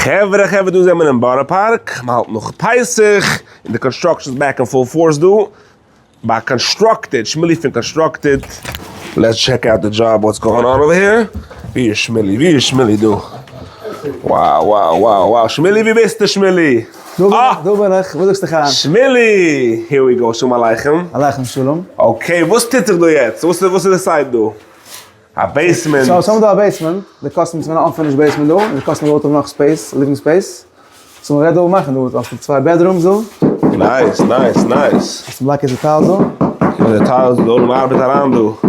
חברה חברה דא זעמער אין בארא פארק, מ'האלט נאך פסח, און די construction איז back אין full force דא, ביי Constructed, שמילי פון Constructed, let's check out the job what's going on over here, ווי איז שמילי? ווי איז שמילי דא? wow wow wow wow שמילי ווי ביסטו שמילי? דא בין איך, דא בין איך, וואס זאגסטו חיים? שמילי! here we go, שלום עליכם. עליכם שלום. okay, וואס טוט זיך דא יעצט? וואס איז די site דא? א basement. so ס'האבן דא א basement, די customer איז געווען א unfinished basement דא, און די customer וואלט האבן נאך space, living space, so מ'גייט דא מאכן דא, האסטו צוויי bedrooms דא. nice nice nice. האסטו בלאק איז די tiles דא. די tiles דא, און מ'ארבעט אריין דא.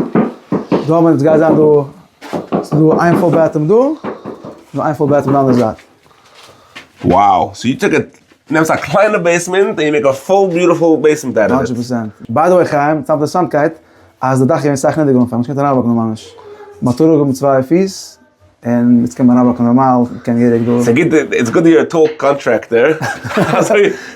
דא האבן מיר, גייט זיין דא, ס'איז דא איין full bathroom דא, און איין full bathroom די אנדערע זייט. Wow, so you took a, נעמסט א קליינע basement און you make a full beautiful basement out of it. הונדערט פראצענט. by the way חיים, ס'איז אינטערעסאנטקייט אז די דאך איז געווען סאך נידעריגער אנפאנג, נישט געקענט אריינוואקן דא ממש. מ'האט אראפגעהויבן צוויי פיס, און יעצט קען מען אריינוואקן נארמאל, מ'קען געהעריג דא. ס'איז גוט, it's good you're a tall contractor.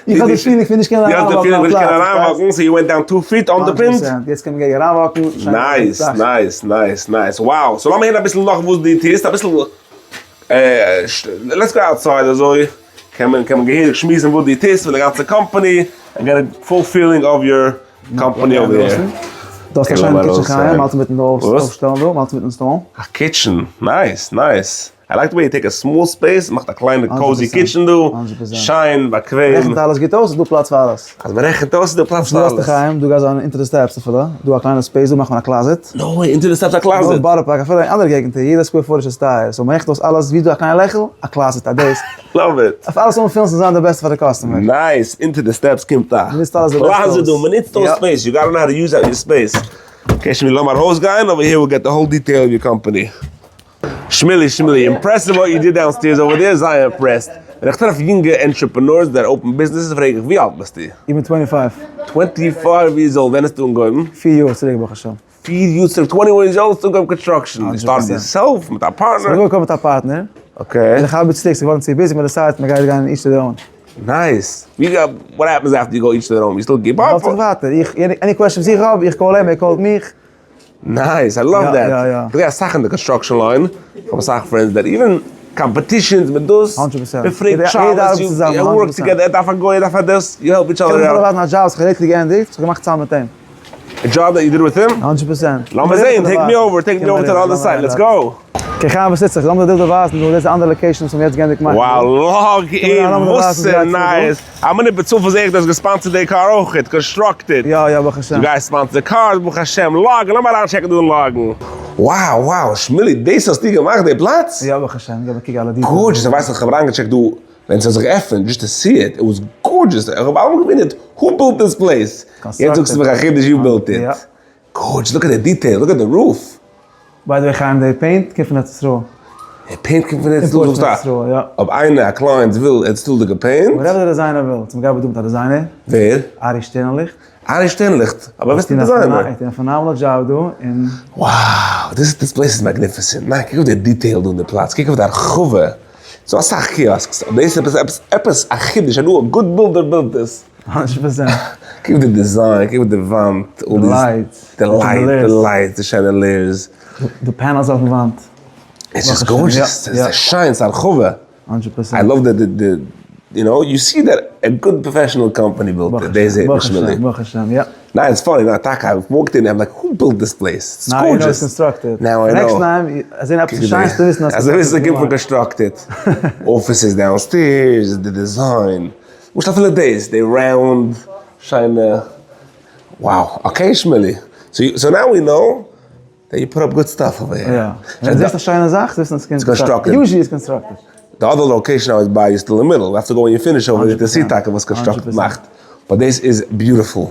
איך האב די feeling פון נישט קענען אריינוואקן אויף פלאץ. אריינוואקן, so you went down two feet on the plinth? הונדערט פראצענט, יעצט קען מען געהעריג אריינוואקן. nice nice nice nice, wow. so לאמיר הערן אביסל נאך וואס דו טוסט, אביסל let's go outside אזוי קען מען קען מען געהעריג שמועסן וואס דו טוסט פון די גאנצע קאמפאני and get a full feeling of your company over here. דו האסט א שיינע kitchen חיים, מ'האלט אינמיטן דא אויפשטעלן דא, מ'האלט אינמיטן אינסטאלן. א kitchen, nice nice, I like the way you take a small space, מאכט א קליינע cozy kitchen דא, שיין, באקוועם. רעכנט אלעס גוט אויס, איז דא פלאץ פאר אלעס. אז מ'רעכנט אויס איז דא פלאץ פאר אלעס. חיים, דא גייט זיין אונטער די steps אפילו, דא א קליינע space, דא מאכט מען א closet. no way, אונטער די steps א closet? אין בארא פארק, אפילו אין אנדערע געגנטער, יעדע square foot איז טייער, so מ'רעכנט אויס אלעס, ווי איז דא א קליינע לעכל, א closet, א דאס. love it. אויף אלעס אנפילן ס'זאל זיין די בעסטע פאר די customer. nice, אונטער די steps קומט א closet דא, מ'נוצט אויס space, you gotta know how to use out your space. okay שמילי לאמיר ארויסגיין, over here we'll get the whole detail of your company. שמילי שמילי, impressive what you did downstairs over there, זייער impressed. ווען איך טרעף יונגע entrepreneurs that open businesses פרעג איך ווי אלט ביסטו? איך בין 25. 25 years old, ווען האסטו אנגעהויבן? פיר יאר צוריק ברוך השם. פיר יאר צוריק, 21 years old האסטו אנגעהויבן construction, you start yourself מיט א פארטנער? ס'איז אנגעקומען מיט א פארטנער. okay. און איך האב צוריק, ס'איז געווארן צו busy מיט די צייט, מ'גייט גיין each to their own. nice. what happens after you go each to their own? you still keep up? מ'האלט זיך ווייטער, איך, any questions איך האב, איך call אים, ער call ט מיך. nice, I love that. איך זעה אסאך אין די construction line, איך האב אסאך friends that even competitions מיט דאס, מען פרעגט שאלות, you work together, ער דארף א גוי, ער דארף א דאס, you help each other out. קען איך ווייזן א דזשאב וואס איך האב lately געענדיגט, וואס איך האב געמאכט צוזאמען מיט אים. א job that you did with him? הונדערט פראצענט. לאמיר זעהן, take me over, take me over to the other side, let's go. okay חיים וואס טוט זיך? לאמיר דיר דא ווייזן דא, דאס איז די אנדערע location וואס מיר האבן יעצט געענדיגט מאכן. Wow, log in, וואס איז נייעס? א מינוט בצופאל זעה איך דו האסגע sponsored די קאר אויכעט, Constructed. יא יא ברוך השם. דו גייסט sponsor ן cars ברוך השם, לאגן, לאמיר אריינטשעקן דא אין לאגן. Wow wow, שמילי דאס האסטו געמאכט די פלאץ? יא ברוך השם, געב א קוק אלע details. Gorgeous, איך ווייס נאך איך האב אריינגעטשעקט דא ווען ס'האט זיך געעפענט, just to see it, it was gorgeous, איך האב אלעמאל געוואונדערט who built this place? יעצט זאגסטו מיך א חידוש you built it. Gorgeous, look at די detail, look at די roof. By the way חיים די paint קומט פון ארץ ישראל. די paint קומט פון ארץ ישראל? Import פון ארץ ישראל, יא. אויב איינער א client וויל ארץ ישראל'דיגע paint. Whatever די designer וויל, צום גאבע דא מיט א designer. ווער? ארי שטערנליכט. ארי שטערנליכט? אבער ווער איז די designer? ער טוט א phenomenal job דא און. Wow! This this place איז magnificent! ניין קוק אויף די detail דא אין די פלאץ, קוק אויף די הרחבה, ס'דא אסאך kiosks, אבער דאס איז עפעס עפעס א חידוש, I know a good builder built this. הונדערט פראצענט. קוק אויף די design, קוק אויף די וואנט, די lights, די light, די lights, די chandeliers. די panels אויפן וואנט. It's just gorgeous, ס'איז שיין, ס'איז א הרחבה. הונדערט פראצענט. I love די די, you know, you see that a good professional company built it, דאס זעט מען שמילי. ברוך השם, יא. ניין, it's funny, ניין טאקע, I walked in, I'm like, who built this place? It's gorgeous. Now I know. Next time, אז זען עפעס שיינס צו וויסן אז. אזוי ווי ס'קומט פון Constructed. Offices downstairs, די design. למשל אפילו דאס, די round שיינע, wow, okay שמילי, so now we know that you put up good stuff over here. יא, ווען דו זעסט א שיינע זאך, זאלסט וויסן אז ס'קומט Constructed. Usually איז constructed. די other location I was by איז still אין מידל, דארפסטו go ווען you finish over there to see טאקע וואס Constructed מאכט, but דאס איז beautiful.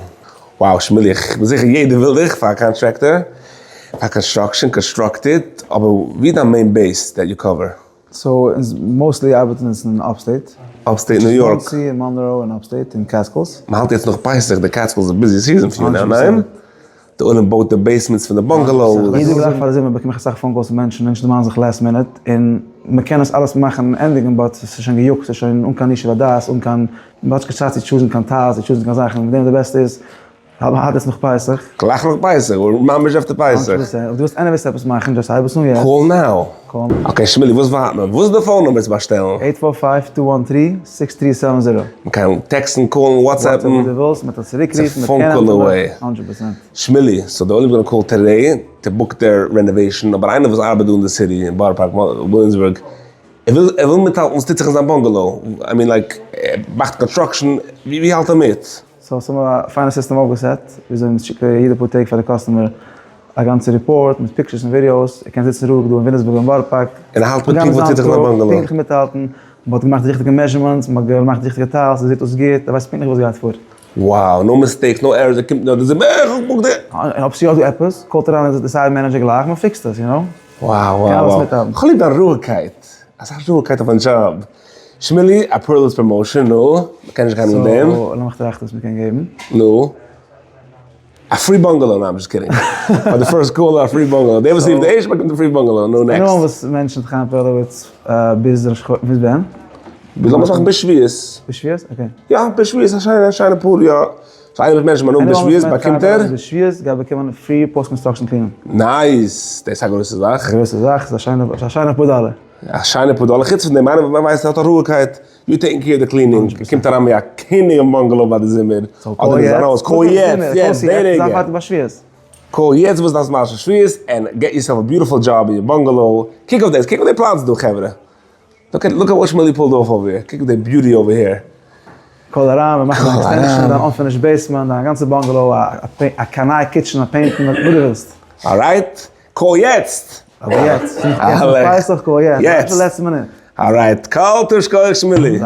Wow שמילי, איך בין זיכער יעדער וויל דיך פאר א contractor, פאר construction, Constructed, אבער ווי איז דיין main base that you cover? So אונז mostly ארבעטן אונז אין upstate. Upstate ניו יארק. מאנסי און מאנראו און upstate און קעטסקילס. מען האלט יעצט נאך פסח, די קעטסקילס איז busy season for you now, ניין? די עולם בויט די basements פון די bungalows. יעדע גלייך פאר די זומער באקום איך אסאך phone calls פון מענטשן, מענטשן דערמאנען זיך last minute, און מען קען עס אלעס מאכן און ענדיגן but עס איז שוין געיאגט, עס איז שוין אן קיין ישוב הדעת, אן קיין, מען האט נישט קיין צייט צו choose ן קיין tiles, צו choose ן קיין זאכן, מיט דעם די בעסטע איז. האלט עס נאך פסח. גלייך נאך פסח, ממש after פסח. אויב דו ווילסט anyways עפעס מאכן, just הייב עס אן יעצט. Call now. Call. Okay שמילי, וואס ווארט מען? וואס איז די phone number צו באשטעלן? Eight four five, two one three, six three seven zero. מ'קען טעקסטן, קאלן, וואטסעפפן. וואטסעפפ וואס דו ווילסט, מ'וועט דיר צוריקרופן, It's a phone call away. הונדרעט פראצענט. שמילי, so די עולם איז gonna call today to book their renovation, אבער איינער וואס ארבעט דא אין די city, אין בארא פארק, וויליאמסבורג, ער וויל ער וויל מיטהאלטן וואס טוט זיך אין זיין bungalow, I mean like, ער מאכט construction, ווי האלט ער מיט? So האבן מיר א פיינע סיסטעם אויפגעסעט, וויאזוי מען שיקט יעדע פאר טעג פאר די customer א גאנצע report מיט pictures און videos, ער קען זיצן רואיג דא אין וויליאמסבורג אין בארא פארק, און ער האלט מיט פונקט וואס טוט זיך אין זיין bungalow. פונקטליך מיטהאלטן, מען האט געמאכט די ריכטיגע measurements, מען האט געמאכט די ריכטיגע tiles, עס זעט אויס גוט, ער ווייסט פונקטליך וואס גייט פאר. Wow, no mistakes, no errors, ער קומט נאר, דאס איז בערך, איך book די. און אויב ס'איז יא דא עפעס, קאלט אריין די site manager גלייך, מען פיקסט עס, you know. Wow wow wow, כ'האב ליב דיין רואיגקייט, אזא רואיגקייט אויפן דזשאב. שמילי, א פערלס promotion, נו, מ'קען נישט גיין אן דעם. So, לאמיך טראכטן וואס מ'קען געבן. נו. א free bungalow, ניין, I'm just kidding. פאר די first caller א free bungalow. דער וואס רופט די ערשט באקומט די free bungalow, נו next. נאר וואס מענטשן חיים פערלאוויץ ביז ראש חודש, ביז ווען? ביז לאמיר זאגן ביז שבועות. ביז שבועות? Okay. יא, ביז שבועות, א שיינע, א שיינע פאר, יא. So איינער וואס מענטשן מיין נאמען ביז שבועות באקומט ער? ביז שבועות גייט באקומען free post construction cleaning. Nice! דאס איז א גרויסע זאך. א גרויסע זאך, ס'איז א שיינע, ס'איז א שיינע פאר דאלער. א שיינע פאר דאלער, חוץ פון דעם איינער וואס ווייסט ער האט א רואיגקייט, you taking care of the cleaning, קומט אריין ווי א קעניג אין bungalow ביי די זומער, אדער אין זיין הויז, call יעצט, יעצט, די רגע. זיי פארטיג ביי שבועות. Call יעצט וואס דארפסט מאכן שבועות, and get yourself a beautiful job אין your bungalow, קוק אויף דאס, קוק אויף די פלאץ דא חברה, look at look at what שמילי pulled off over here, קוק אויף די beauty over here. Call אריין, מיר מאכן דיין extension, דיין unfinished basement, דיין גאנצע bungalow, א נייע kitchen, א paint ן, וואס דו ווילסט. Alright, call יעצט! אבער יעצט, יעצט נאך פסח, call יעצט, יעצט! לעצטע מינוט. Alright, call טו שכוח שמילי!